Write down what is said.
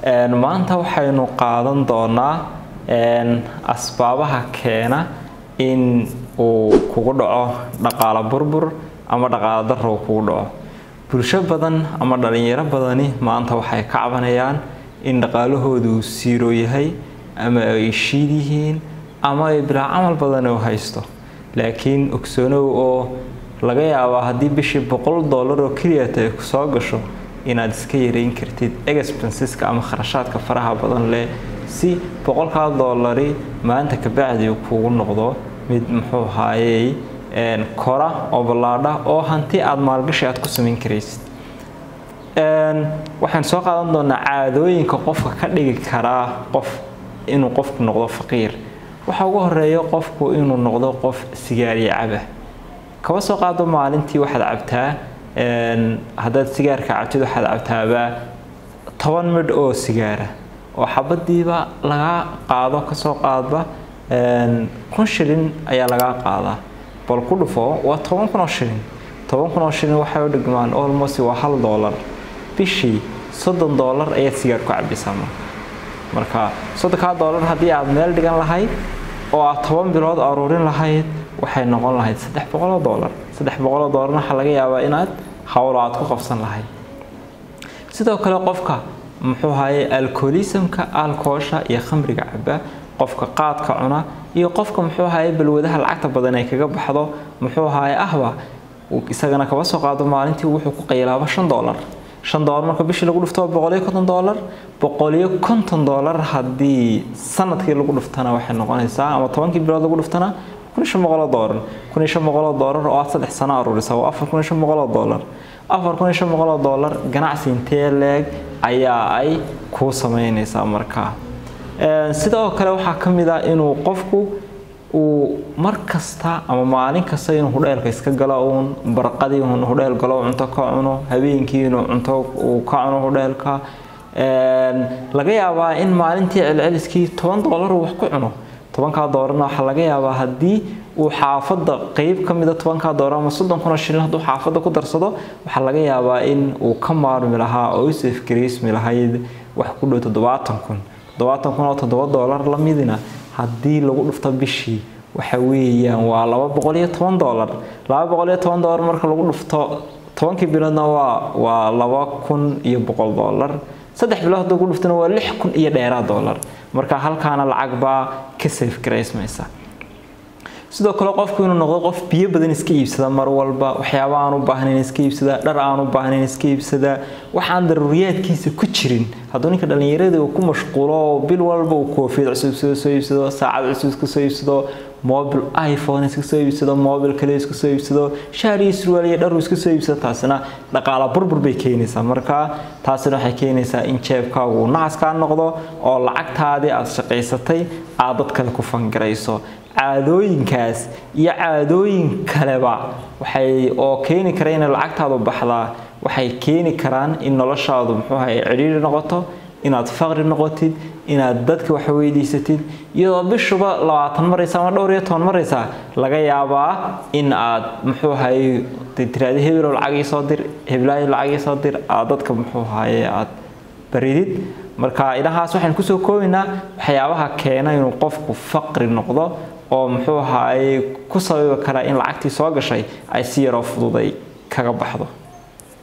Maanta waxaynu qaadan doonaa asbaabaha keena in uu kugu dhaco dhaqaalo burbur ama dhaqaalo darro kugu dhaco. Bulsho badan ama dhalinyaro badani maanta waxay ka cabanayaan in dhaqaalahoodu siiro yahay ama ay shiid yihiin ama ay bilaa camal badan u haysto. Laakiin ogsoonow oo laga yaabaa haddii bishii $100 oo keliya ay ku soo gasho inaad iska yareyn kartid expenseska ama kharashaadka faraha badan leh, si $100 maanta ka bacdi kugu noqdo mid muxuu ahaayey kora oo ballaadha oo hanti aad maalgashi aad ku samayn karaysid. Waxaan soo qaadan doonaa caadooyinka qofka ka dhigi karaa qof inuu qofku noqdo faqiir. Waxa ugu horeeya qofku inuu noqdo qof sigaariye caba. Kaba soo qaado maalintii waxaad cabtaa, haddaad sigaarka cabtid waxaad cabtaaba 10 midh oo sigaara oo xabadiiba lagaa qaado, kasoo qaadba 1000 shilin ayaa lagaa qaadaa. Bal ku dhufo, waa 10,000 oo shilin. 10,000 oo shilin waxay u dhigmaan almost waa $1. Bishii $30 ayaad sigaar ku cabaysaa. Marka $30 haddii aad meel dhigan lahayd oo aad 10 bilood aruurin lahayd, waxay noqon lahayd $300. $300 waxaa laga yaabaa inaad hawlo aad ku qabsan lahayd. Sidoo kale qofka muxuu ahaayey alcoholismka, alkoosha iyo khamriga caba, qofka qaadka cuna iyo qofka muxuu ahaayey balwadaha lacagta badan ay kaga baxdo muxuu ahaayey ahba, isagana kaba soo qaado maalintii wuxuu ku qaylaaba $5. $5 marka bishii lagu dhufto $150. $150 haddii sanadkii lagu dhuftana waxay noqonaysaa, ama 10kii bilood lagu dhuftana, $1,500. $1,500 oo aad 3 sano aruurisa waa $4,500. $4,500 ganacsi intee leeg ayaa ay kuu sameynaysaa? Markaa sidoo kale waxaa ka mid ah inuu qofku uu mar kasta ama maalin kasta inuu hudheelka iska galo, uun barqadii uun hudheel galo cunto ka cuno, habeenkii inuu cunto uu ka cuno hudheelka. Laga yaabaa in maalintii celceliskii $10 uu wax ku cuno. $10-kaa waxaa laga yaabaa haddii uu xaafadda qeyb ka mida $10-kaa ama 30,000 oo shilin hadduu xaafadda ku darsado, waxaa laga yaabaa in uu ka maarmi lahaa oo u safgareysmi lahayd wax ku dhow 70,000. 70,000 oo $7 la midina haddii lagu dhufto bishii waxa weeyaan waa $210. $210 marka lagu dhufto 10kii biloodna waa $2,100. 3 bilood hadduu ku dhuftona waa 6,000 iyo dheeraad dollar. Marka halkaana lacag baa ka safe garaysmaysa. Sidoo kale qofku inuu noqdo qof biyo badan iska iibsada mar walba, waxyaabo aan u baahnayn iska iibsada, dhar aan u baahnayn iska iibsada, waxaan daruuriyaadkiisa ku jirin. Hadduu ninka dhalinyarada uu ku mashquulo oo bil walba uu koofiyad cusub soo iibsado, saacad cusub iska soo iibsado, mobil iPhone iska soo iibsado, mobil kale iska soo iibsado, shaar iyo surwaal iyo dhar iska soo iibsado, taasina dhaqaala burbur bay keenaysaa. Marka taasina waxay keenaysaa in jeebkaagu uu nacas kaa noqdo oo lacagtaadii aad shaqaysatay aad dad kale ku fangarayso. Caadooyinkaas iyo caadooyin kaleba waxay oo keeni kara inay lacagtaadu baxdaa, waxay keeni karaan in noloshaadu muxuu ahaye cidhiidhi noqoto, inaad faqri noqotid, inaad dadka wax weydiisatid iyadoo bishuba 20 maraysa ama dhowr iyo toban maraysa. Laga yaabaa in aad muxuu ahaye tiraahdo hebelow lacag ii soo dir, heblaayo lacag ii soo dir, aad dadka muxuu ahaye aad baridid. Marka ilahaas waxaan kusoo koobaynaa waxyaabaha keena inuu qofku faqri noqdo oo muxuu ahaye ku sababi kara in lacagtii soo gashay ay si yaroo fududay kaga baxdo.